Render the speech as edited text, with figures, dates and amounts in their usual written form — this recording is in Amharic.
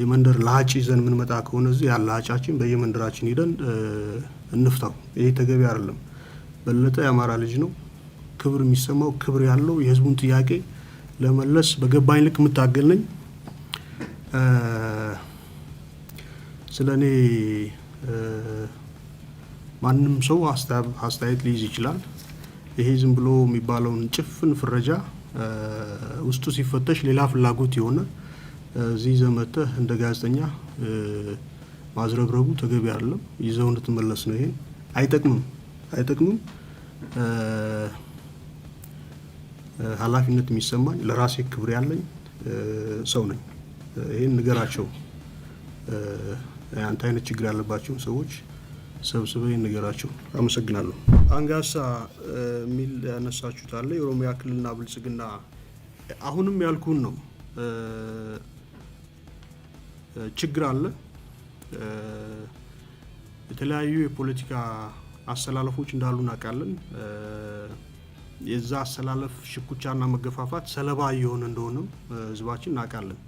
የመንደር ለሀጭ ይዘን የምንመጣ ከሆነ እዚህ ያ ለሀጫችን በየመንደራችን ሂደን እንፍታው። ይሄ ተገቢ አይደለም። በለጠ የአማራ ልጅ ነው። ክብር የሚሰማው፣ ክብር ያለው፣ የህዝቡን ጥያቄ ለመለስ በገባኝ ልክ የምታገል ነኝ። ስለ እኔ ማንም ሰው አስተያየት ሊይዝ ይችላል። ይሄ ዝም ብሎ የሚባለውን ጭፍን ፍረጃ ውስጡ ሲፈተሽ ሌላ ፍላጎት የሆነ እዚህ ይዘህ መጥተህ እንደ ጋዜጠኛ ማዝረብረቡ ተገቢ አይደለም። ይዘው እንድትመለስ ነው። ይሄ አይጠቅምም፣ አይጠቅምም። ኃላፊነት የሚሰማኝ፣ ለራሴ ክብር ያለኝ ሰው ነኝ። ይህን ንገራቸው። አንተ አይነት ችግር ያለባቸውን ሰዎች ሰብስበህ ይህን ንገራቸው። አመሰግናለሁ። አንጋሳ የሚል ያነሳችሁት አለ። የኦሮሚያ ክልልና ብልጽግና አሁንም ያልኩን ነው። ችግር አለ። የተለያዩ የፖለቲካ አሰላለፎች እንዳሉ እናውቃለን። የዛ አሰላለፍ ሽኩቻና መገፋፋት ሰለባ እየሆነ እንደሆነም ህዝባችን እናውቃለን።